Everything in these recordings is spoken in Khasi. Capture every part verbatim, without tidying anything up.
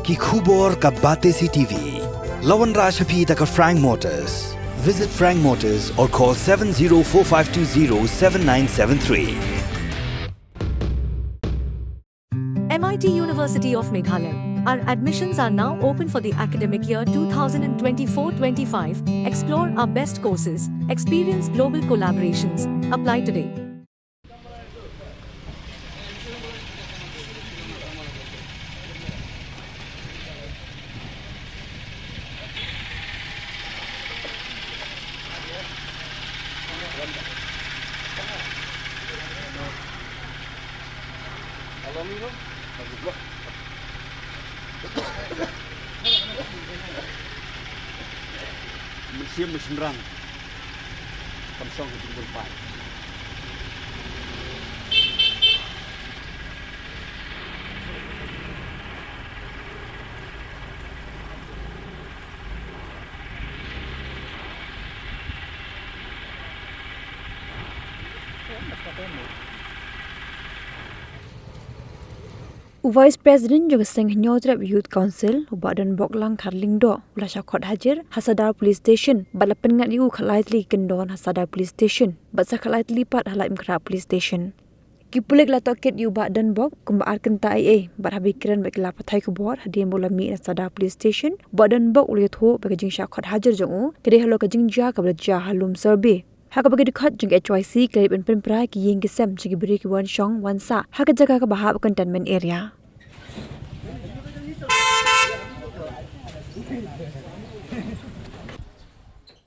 Ki khubor ka Batesi T V. La wanrah sha phi da ka Frank Motors. Visit Frank Motors or call seven zero four five two zero seven nine seven three. M I T University of Meghalaya. Our admissions are now open for the academic year two thousand twenty-four twenty-five. Explore our best courses, experience global collaborations. Apply today. Mynsiem mynsiem rang kam shong ha jingbun paid. U Vice President jong ka Seng Hynñiewtrep Youth Council, u Bah Donbok Langkhar Lyngdoh, u la shah khot hajir ha Sadar Police Station, bad la pynngat ïa u khatlai tylli ki kyndon ha Sadar Police Station, bad sa khatlai tylli pat ha Laitumkhrah Police Station. Ki pulit la tohkit ïa u Bah Donbok kumba ar kynta eiei, bad haba ki kren bad ki lad pathai khubor hadien ba u la mih na Sadar Police Station, u Bah Donbok u la ïathuh ba ka jingshah khot hajir jong u ka dei halor ka jingjia kaba la jia ha Lumsorbe. Ha kaba ki dkhot jong ka H Y C ki la ïa pynpra ïa ki ïing ki sem jong ki briew kiba wan shong wan sah ha ka jaka kaba hap containment area.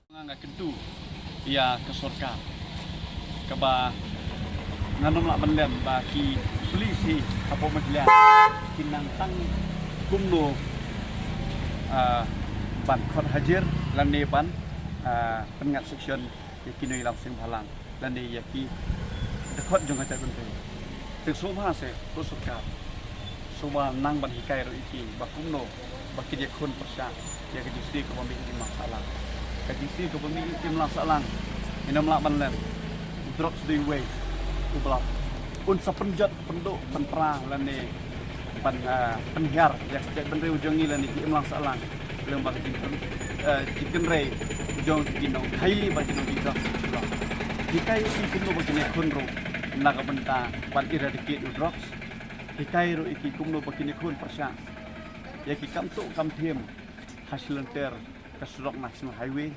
Nga, nga kyntu ïa ka sorkar kaba ngan ym lah ban len ba ki police hi hapoh Meghalaya kin nang tang kumno, ah, ban khot hajir lane ban, ah, pynngat sanction ïa ki nongïalam seng bhalang lane ïa ki dkhot jong ka jaitbynriew. Te sngewbha seh ko sorkar, sngewbha nang ban hikai ruh ïa ki ba kumno ba kin ïakhun pyrshah ïa ka jingsniew kaba mih im lang sahlang. Ka jingsniew kaba mih im lang sahlang, ngin ym lah ban len. U drugs dei uwei uba la un sa pynjot, pynduh, pynpra lane ban, ah, pynhiar ïa ka jaitbynriew jong ngi lane ki im lang sahlang. Lem bad ka jingkyn, eh, jingkynrei jong ki nongkhaii bad ki nongdie drugs. Hikai ïa ki kumno ba kin ïakhun ruh na ka bynta ban eradicate u drugs. Hikai ruh ïa ki kumno ba kin ïakhun pyrshah ïa ki kam tuh kam thiem ha shilynter ka surok National Highway.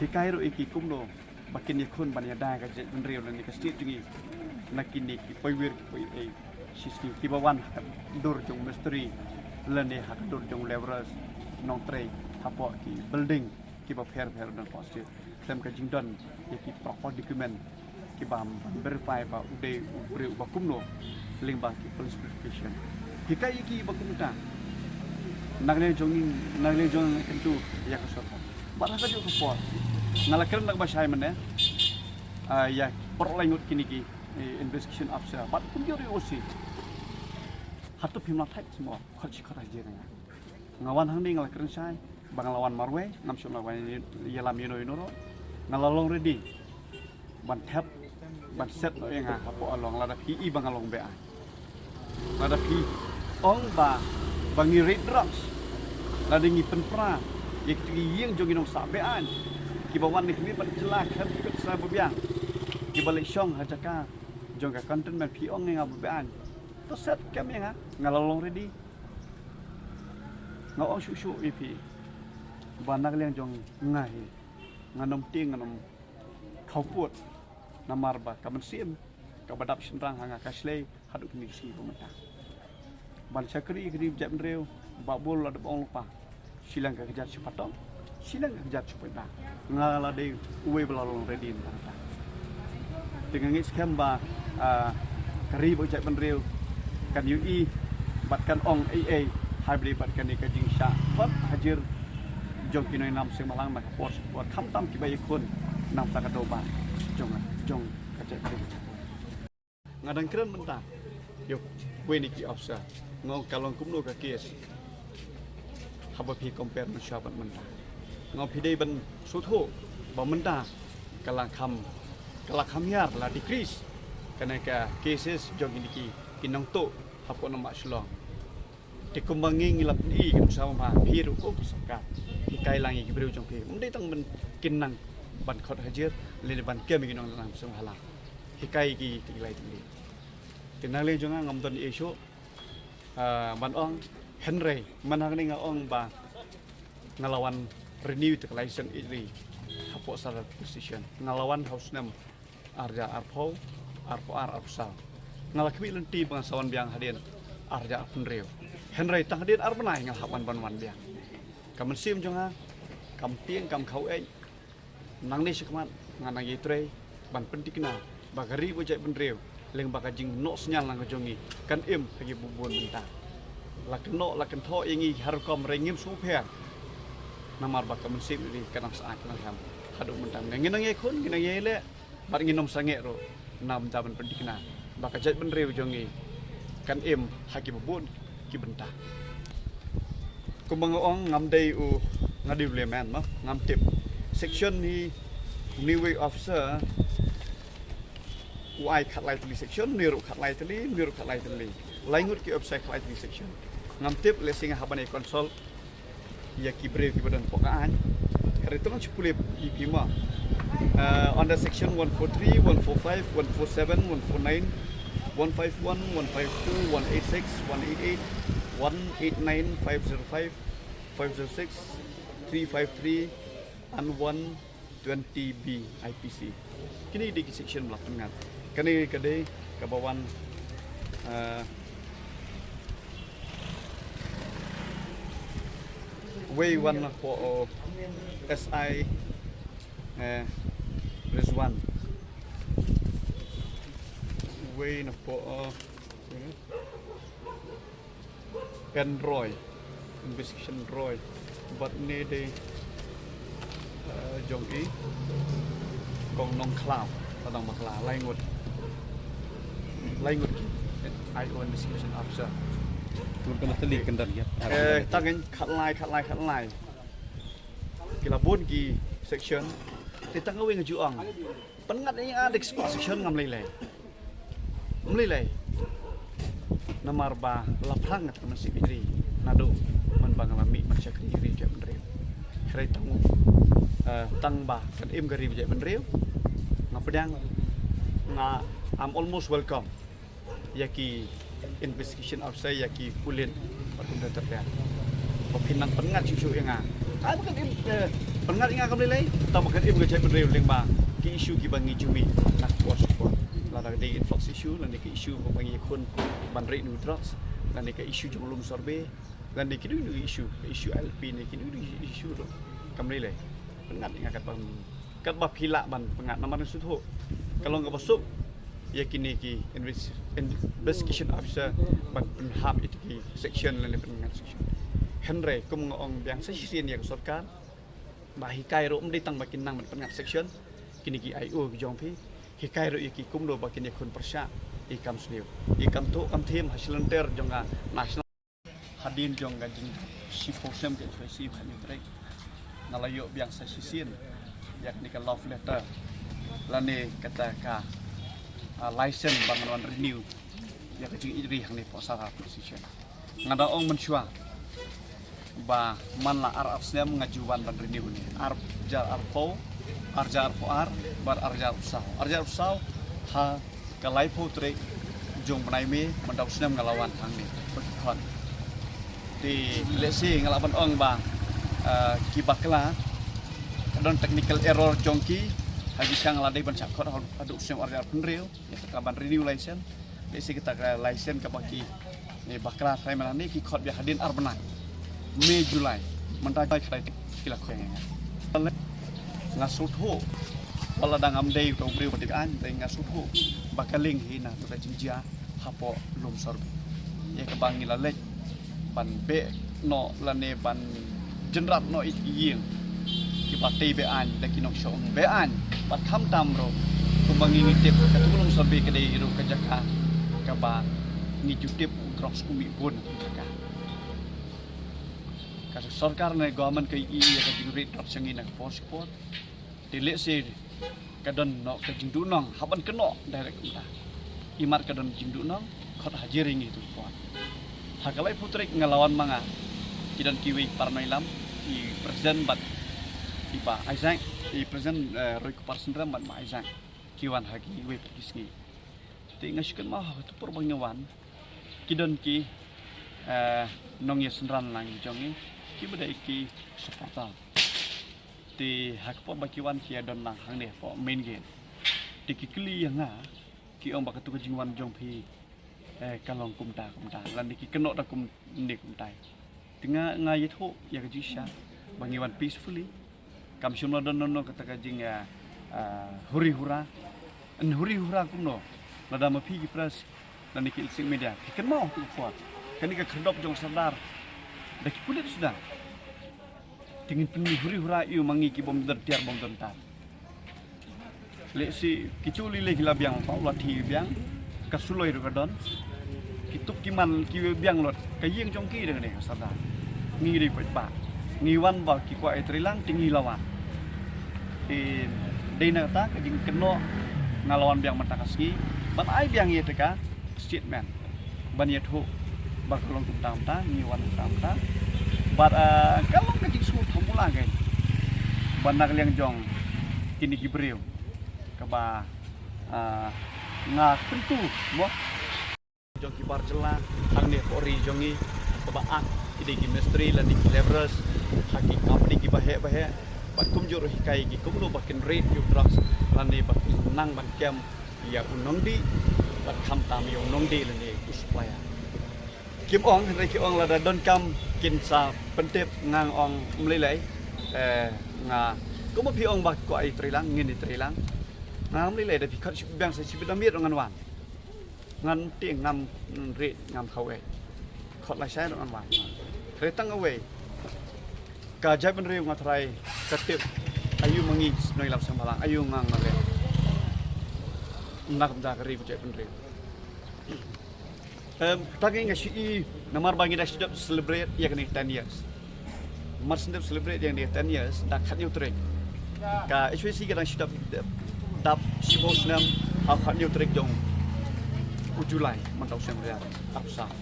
Hikai ruh ïa ki kumno ba kin ïakhun ban ïada ka jaitbynriew lane ka state jong ngi na kine ki poiwir ki poiei shisngi kiba wan ha ka dur jong mistri lane ha ka dur jong labourers, nongtrei hapoh ki building kiba pher pher don hapoh state. Khlem ka jingdon ïa ki proper document kiba verify ba u dei u briew uba kumno lyngba ki police verification. Hikai ïa ki ba kumta. Na ka liang jong ngi, na ka liang jong ngi kyntu ïa ka sorkar. Bad ha kajuh ka por nga la kren da kaba shai mynne, ah, ïa ki por lai ngut kine ki, eh, investigation officer bad kumjuh ruh ïa u O C. Hato phim lah thait mo, khot shi khot hajir nga. Nga wan hangne nga la kren shai ba nga la wan marwei, ngam shym la wan ïalam ïano ïano ruh. Nga la long ready ban thep, ban set noh ïa nga hapoh along lada phi i ba nga long be-aiñ. Lada phi ong ba, ba ngi raid drugs, lada ngi pynpra ïa ki ïing jong ki nongsah be-aiñ kiba wan na khmih bad jylla, khlem ki pynsa ba biang, kiba leit shong ha jaka jong ka containment, phi ong ïa nga ba be-aiñ. To set camp ïa nga, nga la long ready. Nga ong shuh shuh ïa phi ba na ka liang jong nga hi, ngan ym tieng, ngan ym khawpud, namar ba ka mynsiem kaba dap shynrang ha nga ka shlei haduh kine ki sngi ba mynta. Ban shakri ïa kane ka jaitbynriew, Bah Bull la dep ong lypa, shiliang ka kjat shu patong, shiliang ka kjat shu paidbah. Nga la dei uwei ba la long ready na kata. Te nga ngeit skhem ba, ah, ka ri bad ka jaitbynriew kan ïohi bad kan ong ei ei ha kaba ïadei bad kane ka jingshah khot hajir jong ki nongïalam seng bhalang na ka por sha ka por, khamtam kiba ïakhun na ka bynta ka daw ba jong, jong ka jaitbynriew. Nga dang kren mynta ïa uwei na ki officer, nga ong ka long kumno ka case haba phi compare mynshuwa bad mynta. Nga ong phi dei ban sngewthuh ba mynta ka la kham, ka la kham hiar, la decrease kane ka cases jong kine ki, ki nongtuh hapoh nongbah Shillong. Te kumba ngi ngi la pyni ïa ka nuksa ma phi ruh ko ka sorkar, hikai lang ïa ki briew jong phi, ym dei tang ban kin nang ban khot hajir lane ban kem ïa ki nongdonlang sngewbha lang. Hikai ïa ki te ki lai te ki. Te nangne jong nga ngam don ïa shuh ban ong, hynrei man hangne nga ong ba nga la wan renew ïa ka license ïa ri hapoh Sara Police Station. Nga la wan ha u snem arhajar arphew, arphew ar, arphew saw. Nga la khmih lynti ba ngan sa wan biang hadien arhajar arphew hynriew. Hynrei tang hadien ar bnai nga la hap wan ban wan biang. Ka mynsiem jong nga kam tieng, kam khaw eit. Nangne shakhmat nga nang ïatrei ban pynthikna ba ka ri ba jaitbynriew lyngba ka jingnoh synñiang lang ka jong ngi kan im ha ki bun bun bynta. La kynnoh la kynthoh ïa ngi ha rukom hynrei ngim sngewpher. Namar ba ka mynsiem ïa ri ka nang sah ka nang hem. Haduh mynta ngi nang ïakhun, ngi nang ïaleh bad ngin ym sangeh ruh na bynta ban pynthikna ba ka jaitbynriew jong ngi kan im ha ki bun ki bynta. Kumba nga ong, ngam dei u, nga dei u layman ma, ngam tip. Section hi, une uwei u officer u ai khatlai tylli section, une ruh khatlai tylli, une ruh khatlai tylli. Lai ngut ki officer khatlai tylli section. Ngam tip, lehse nga hap ban ïa consult ïa ki briew kiba don hapoh ka aiñ. Hynrei to ngan shu pule ïa phi ma. Uh, under section one four three, one four five, one four seven, one four nine, one five one, one five two, one eight six, one eight eight, one eight nine, five zero five, five zero six, three five three, and one twenty B I P C. Kine dei ki section ba la pynngat. Kane ka dei kaba wan, uh, wei wan hapoh, uh, S I, uh, Rizwan. Wei na hapoh, uh, Pen Roy, investigation Roy, bad ne dei, eh, jong i Kong Nongkhlaw, Padang Bakla, lai ngut. Lai ngut ki, eh, I O investigation officer. Ngut kena teli kendar ya. Eh, tang kan khatlai, khatlai, khatlai. Ki la bun ki section. Te tang wei nga ju ong. Pynngat ïa nga da ki spah section ngam lei lei. Ngam lei lei. Namar ba la phrang ngat ka mynsiem ïa ri naduh man ba nga la mih ban shakri ïa ri jaitbynriew. Hynrei tang, eh, tang ba kan im ka ri jaitbynriew. Nga pdiang, nga, I'm almost welcome ïa ki investigation officer, ïa ki pulit bad kumta ter ter. Ba phin nang pynngat shuh shuh ïa nga. Ai ba kan im, eh, pynngat ïa nga kam lei lei, tang ba kan im ka jaitbynriew lyngba ki issue kiba ngi ju mih na ka por sha ka por. Lada ka dei influx issue, lane ka issue ba ngi khun ban rieh na drugs, lane ka issue jong lum sorbet, lane kino kino issue, ka issue I L P ne kino kino issue ruh kam lei lei. Pynngat ïa nga katba Katba phi lah ban pynngat namar nga sngewthuh ka long kaba suk ïa kine ki inves-, investigation officer ban pynhap ïa ki section lane pynngat section. Hynrei kum nga ong biang sa shisien ïa ka sorkar ba hikai ruh ym dei tang ba kin nang ban pynngat section kine ki I O ki jong phi, hikai ruh ïa ki kumno ba kin ïakhun pyrshah ïa ki kam sniew, ïa ki kam thuh kam thiem ha shilynter jong ka national. Hadien jong ka jingshiphew snem ka H Y C pha nyu trek, nga la ïoh biang sa shisien ïa kane ka love letter lane kata ka, ah, license ba ngan wan renew ïa ka jingïeit ri hangne hapoh Sara Police Station. Nga da ong mynshuwa ba man la ar ar snem nga ju wan ban renew ne, ar hajar arphew, ar hajar arphew ar bad ar hajar arphew saw, ar hajar arphew saw ha ka laiphew tarik jong bnai May, mynta u snem nga la wan hangne ba ki khot. Te lehse nga lah ban ong ba, eh, ki bakla ka don technical error jong ki, ha ki shang la dei ban shah khot haduh u snem ar hajar arphew hynriew ïa ka ban renew license. Lehse kata ka license kaba ki, eh, bakla trai mala ne ki khot biang hadien ar bnai. May, July. Mynta July kata ki la khot ïa nga. Nga sngewthuh ba lada ngam dei uta u briew ba dei ka aiñ, te nga sngewthuh ba ka lieng hi na kata ka jingjia hapoh lum sorbet. Ïa kaba ngi la leit ban beh noh lane ban jynrat noh ïa ki ïing kiba tei be-aiñ da ki nongshong be-aiñ. Bad khamtam ruh kumba ngi ngi tip, katu ka lum sorbet ka dei ruh ka jaka kaba ngi ju tip u drugs u mih bun ka jaka. Ka sorkar ne government ka ïohi ïa ka jingrieh drugs jong ngi na ka por sha ka por. Te lehse ka don noh ka jingduhnong hap ban kynnoh direct kumta. Imat ka don jingduhnong khot hajir ïa ngi tu por. Ha ka laiphew tarik nga la wan ma nga. Ki don kiwei para nongïalam, i president bad i Bah Isaac, i president, eh, Roy Kupar Syndram bad Bah Isaac. Ki wan ha kiwei pat ki sngi. Te nga shu kynmaw ha kato ka por ba ngi wan, ki don ki, eh, nongïasynran lang jong ngi, kiba dei ki supporter. Te ha ka por ba ki wan ki ïa don lang hangne hapoh main gate. Te ki kylli ïa nga, ki ong ba kato ka jingwan jong phi, eh, ka long kumta kumta, lane ki kynnoh da kumne kumtai. Te nga, nga ïathuh ïa ka jingshisha ba ngi wan peacefully. Kam shym la don noh noh kata ka jing, eh, eh, huri hura. Yn huri hura kumno? Lada ma phi ki press lane ki electronic media, phi kynmaw tu ka por, kane ka khyrdop jong Sardar da ki pulit suda. Te ngin pynhuri hura ïa ma ngi ki bym don tiar bym don tar. Lehse ki chuli lei ki la biang, pa u lathi biang, ka suloi ruh ka don. Ki tup ki man ki biang lut, ka ïing jong ki dang dei ka Sardar. Ngi dei paidbah. Ngi wan ba ki kwah ai treilang te ngi la wan. Te dei na kata ka jingkynnoh nga la wan biang mynta ka sngi ban ai biang ïa kata ka statement ban ïathuh ba ka long kumta kumta, ngi wan kumta kumta. Bad, ah, ka long ka jingsngew thamula kein ban na ka liang jong kine ki briew kaba, ah, nga kyntu mo jong ki bar jylla hangne hapoh ri jong ngi, kaba ak ki dei ki mistri lane ki labourers ha ki company kiba heh ba heh, bad kumjuh ruh hikai ki kumno ba kin rit ïa u drugs lane ba kin nang ban kem ïa u nongdih bad khamtam ïa u nongdih lane u supplier. Kim ong, hynrei ki ong lada donkam kin sa pyntip, nga ong ym lei lei. Eh, nga, kumba phi ong ba kwah ai treilang, ngin ai treilang. Nga ym lei lei, da phi khot shi biang sa shi bit da miet ruh ngan wan. Ngan tieng, ngam rit, ngam khaw ei. Khot lashai ruh ngan wan. Hynrei tang kawei, ka jaitbynriew nga tharai ka tip aïu ma ngi nongïalam seng bhalang, aïu nga nga leh. Ym na ka bynta ka ri ka jaitbynriew. Em, tang nga shu i namar ba ngi da shu dep celebrate ïa kane ten years. Mar shu dep celebrate ïa kane ten years, da khathynñiew tarik ka H Y C ka dang shu dep, dep, dap shiphew snem ha khathynñiew tarik jong u July mynta u snem arphew saw.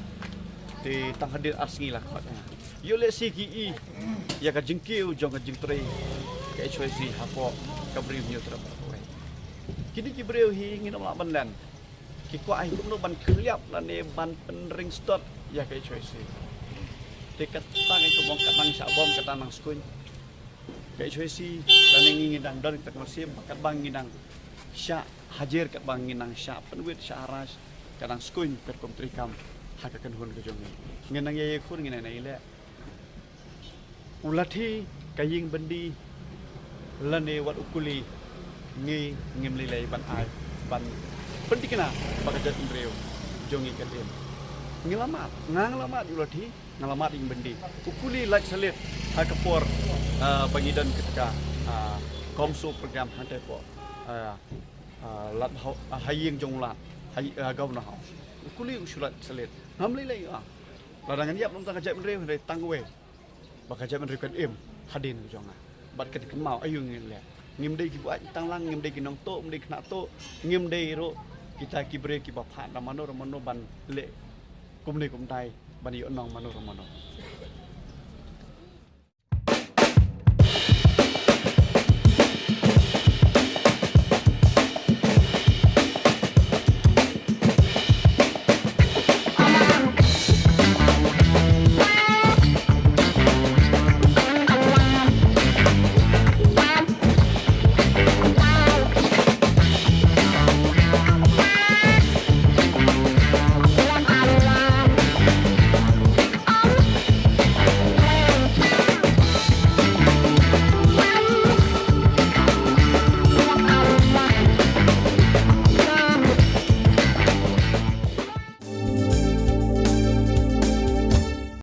Te tang hadien ar sngi la khot. Ïoh lehse ki i ïa ka jingkiew jong ka jingtrei ka H Y C hapoh ka Bri u Hynñiewtrep. Kine ki briew hi ngin ym lah ban len. Ki kwah hi kumno ban khylliap lane ban pynring stot ïa ka H Y C. Te kata ngi ka bong, kata ngi shah bom, kata nang skuin. Ka H Y C lane ngi ngi dang don kata ka mynsiem, katba ngi dang shah hajer, katba ngi dang shah pynwit, shah harass, ka dang skuin katkum treikam ha ka kynhun ka jong ngi. Ngin nang ïa ïakhun, ngin nang ïa leh. U lathi, ka ïing byndi lane wat u kuli, ngi ngim lei lei ban ai, ban pynthikna ba ka jaitbynriew jong ngi kan im. Ngi la mad, nga nga la mad ïa u lathi, nga la mad ïing byndi. U kuli lait salit ha ka por, ah, ba ngi don kata ka, ah, CoMSO program hangtai hapoh, ah, ah, Lad Hau-, ah, ha ïing jong u Lad, ha, ah, Governor House. U kuli u shu lait salit. Ngam lei lei, ah. Lada ngan ïap na ka bynta ka jaitbynriew, hynrei tang kawei ba ka jaitbynriew kan im hadien ka jong nga. Bad kan kynmaw aïu ngin leh. Ngim dei ki buaid tang lang, ngim dei ki nongtuh, ngim dei ki khynnah tuh, ngim dei ruh kita ki briew kiba phah na mano re mano ban leh kumne kumtai ban ïoh nong mano re mano.